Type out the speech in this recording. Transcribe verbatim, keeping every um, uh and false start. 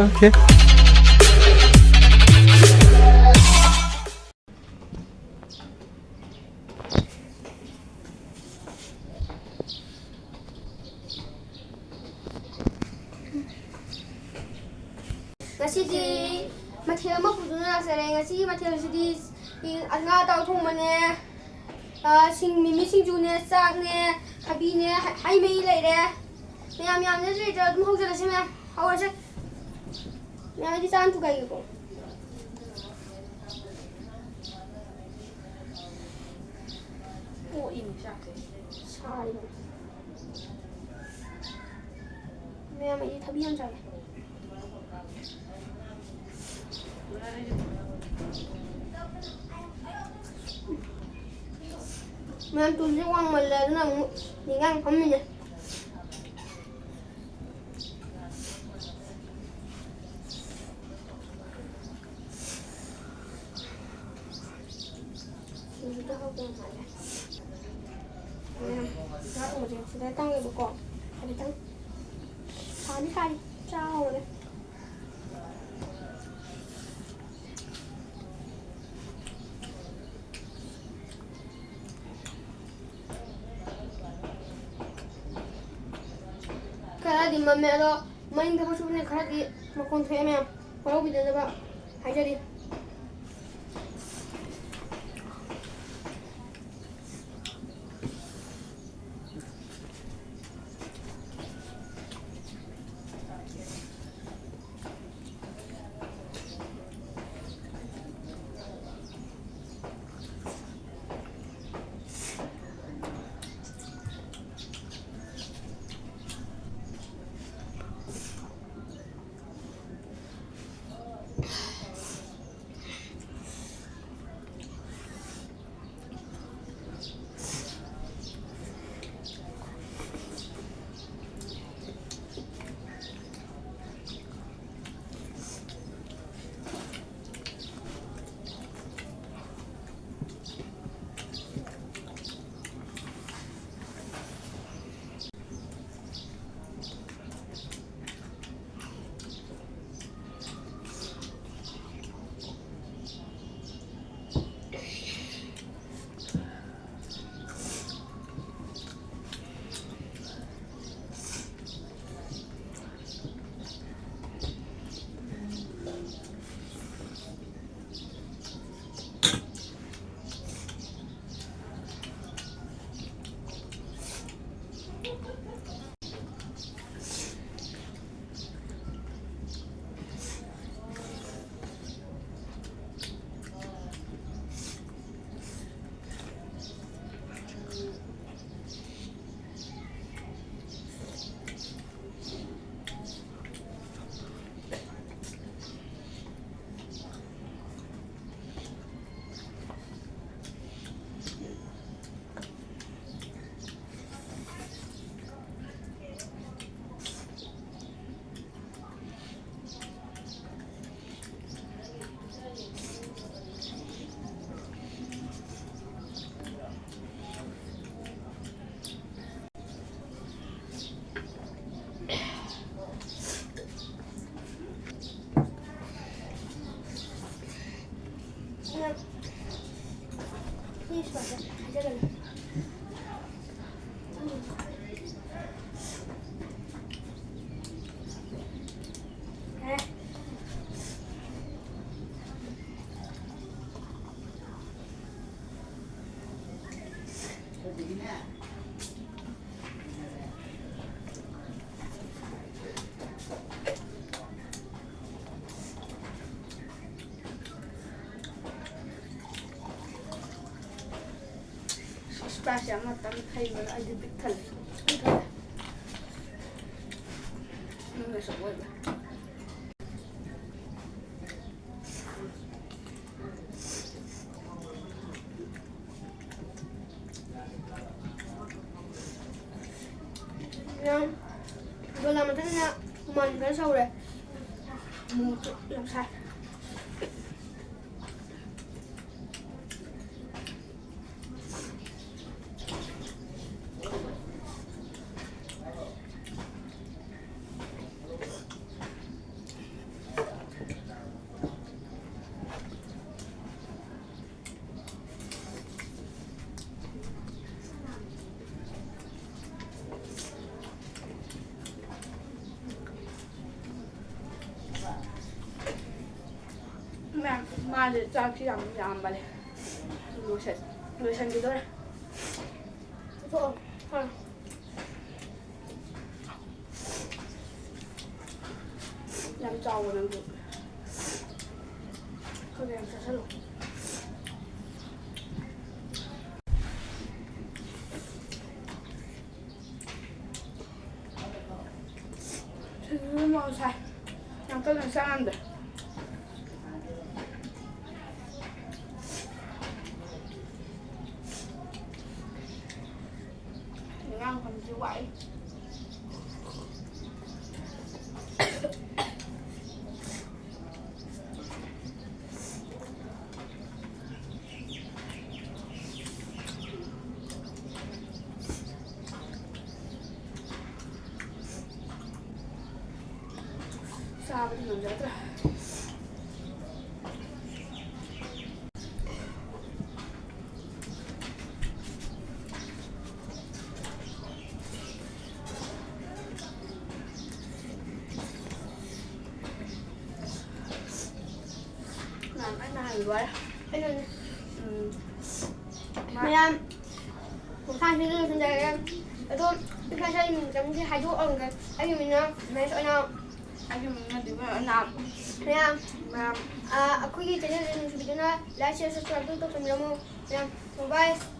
Okay. ꯉꯁꯤꯗꯤ ꯃꯊꯦꯜ ꯑꯃ ꯄꯨꯗꯨꯅ ꯂꯥꯛꯆꯔꯦ꯫ ꯉꯁꯤꯒꯤ ꯃꯊꯦꯜꯁꯤꯗꯤ ꯉꯥ ꯑꯇꯥꯎ ꯊꯣꯡꯕꯅꯦ, ꯑ, ꯁꯤꯡ, ꯃꯤꯃꯤ ꯁꯤꯡꯖꯨꯅꯦ, ꯆꯥꯛꯅꯦ, ꯊꯕꯤꯅꯦ, ꯍ-, ꯍꯩ ꯃꯍꯤ ꯂꯩꯔꯦ꯫ ꯃꯌꯥꯝ ꯌꯥꯝꯅ ꯂꯩꯇ꯭ꯔꯦ, ꯑꯗꯨꯝ ꯍꯧꯖꯔꯁꯦ ꯃꯌꯥꯝ꯫ ꯍꯧꯔꯁꯦ꯫ ꯃꯌꯥꯝ ꯑꯩꯗꯤ ꯆꯥ ꯑꯝ ꯊꯨꯒꯥꯏꯒꯦꯀꯣ꯫ ꯄꯣꯛꯏꯅꯦ ꯆꯥꯛꯁꯦ꯫ ꯁꯥꯔꯤꯕ꯫ ꯃꯌꯥꯝ ꯑꯩꯗꯤ ꯊꯕꯤ ꯌꯥꯝ ꯆꯥꯒꯦ꯫ ꯃꯌꯥꯝ ꯇꯨꯁꯦ ꯋꯥꯡꯃꯜꯂꯦ, ꯑꯗꯨꯅ ꯑꯃꯨꯛ ꯅꯤꯡꯒꯥꯡ ꯐꯝꯃꯤꯅꯦ꯫ ꯁꯤꯡꯖꯨꯗꯣ ꯍꯥꯎꯗꯧ ꯃꯥꯜꯂꯦ꯫ ꯃꯌꯥꯝ ꯉꯥ ꯊꯣꯡꯕꯁꯦ ꯁꯤꯗ ꯇꯪꯉꯦꯕꯀꯣ꯫ ꯍꯥꯏꯐꯦꯠꯇꯪ ꯁꯥꯗꯤ ꯁꯥꯔꯤ꯫ ꯆꯥ ꯍꯧꯔꯒꯦ꯫ ꯈꯔꯗꯤ ꯃꯝꯃꯦ, ꯑꯗꯣ ꯃꯅꯤꯡꯗ ꯊꯕꯛ ꯁꯨꯕꯅꯤꯅ ꯈꯔꯗꯤ ꯃꯈꯣꯟ ꯊꯣꯛꯑꯦ ꯃꯌꯥꯝ꯫ ꯋꯥꯔꯧꯕꯤꯗꯅꯕ ꯍꯥꯏꯖꯔꯤ꯫ ꯆꯥꯁꯦ ꯑꯃꯇꯪ ꯍꯩꯕꯗ ꯑꯩꯗꯤ ꯄꯤꯛ ꯊꯜꯂꯦ꯫ ꯄꯤꯛ ꯊꯜꯂꯦ꯫ ꯅꯪꯅꯁꯨ ꯑꯣꯏꯕ꯫ ꯌꯥꯝ ꯗꯣꯂꯥ ꯃꯊꯪꯅ ꯍꯨꯃꯥꯡ ꯈꯔ ꯁꯧꯔꯦ꯫ ꯑꯃꯨꯛꯁꯨ ꯌꯥꯝ ꯁꯥꯏ꯫ ꯃꯌꯥꯝ, ꯃꯥꯁꯦ ꯆꯥꯛꯁꯤ ꯌꯥꯝ ꯌꯥꯝꯕꯅꯦ꯫ ꯂꯣꯏꯁꯟ-, ꯂꯣꯏꯁꯟꯈꯤꯗꯣꯔꯦ꯫ ꯄꯨꯊꯣꯛꯑꯣ꯫ ꯍꯣꯏ꯫ ꯌꯥꯝ ꯆꯥꯎꯕ ꯅꯪꯁꯨ꯫ ꯈꯔ ꯌꯥꯝ ꯆꯥꯁꯜꯂꯣ꯫ ꯁꯤꯡꯖꯨ ꯃꯣꯔꯣꯛ ꯁꯥꯏ꯫ ꯌꯥꯝ ꯀꯟꯅ ꯆꯥ ꯉꯝꯗꯦ꯫ ꯑꯉꯥꯡ ꯐꯝꯕꯁꯦ ꯋꯥꯏ꯫ ꯆꯥꯕꯗꯤ ꯉꯝꯖꯗ꯭ꯔꯦ꯫ ꯃꯌꯥꯝ ꯑꯩꯅ ꯍꯥꯏꯕ ꯂꯣꯏꯔꯦ꯫ ꯑꯩꯅꯅꯦ꯫ ꯎꯝ꯫ ꯃꯌꯥꯝ ꯃꯊꯪꯁꯤꯗ ꯂꯣꯏꯁꯤꯟꯖꯔꯒꯦ꯫ ꯑꯗꯣ ꯏꯁꯥ ꯏꯁꯥꯒꯤ ꯃꯤꯡ ꯈꯤꯇꯪꯗꯤ ꯍꯥꯏꯗꯣꯛꯑꯝꯒꯦ꯫ ꯑꯩꯒꯤ ꯃꯤꯡꯅ ꯃꯍꯦꯁ ꯑꯣꯏꯅꯥꯝ꯫ ꯑꯩꯒꯤ ꯃꯤꯡꯅ ꯗꯤꯕꯦꯟ ꯑꯣꯏꯅꯥꯝ꯫ ꯃꯌꯥꯝ, ꯃꯌꯥꯝ꯫ ꯑ, ꯑꯩꯈꯣꯏꯒꯤ channel ꯅꯨꯡꯁꯤꯕꯤꯗꯨꯅ like, share, subscribe ꯑꯗꯨ ꯇꯧꯁꯟꯕꯤꯔꯝꯃꯨ꯫ ꯃꯌꯥꯝ, bye bye꯫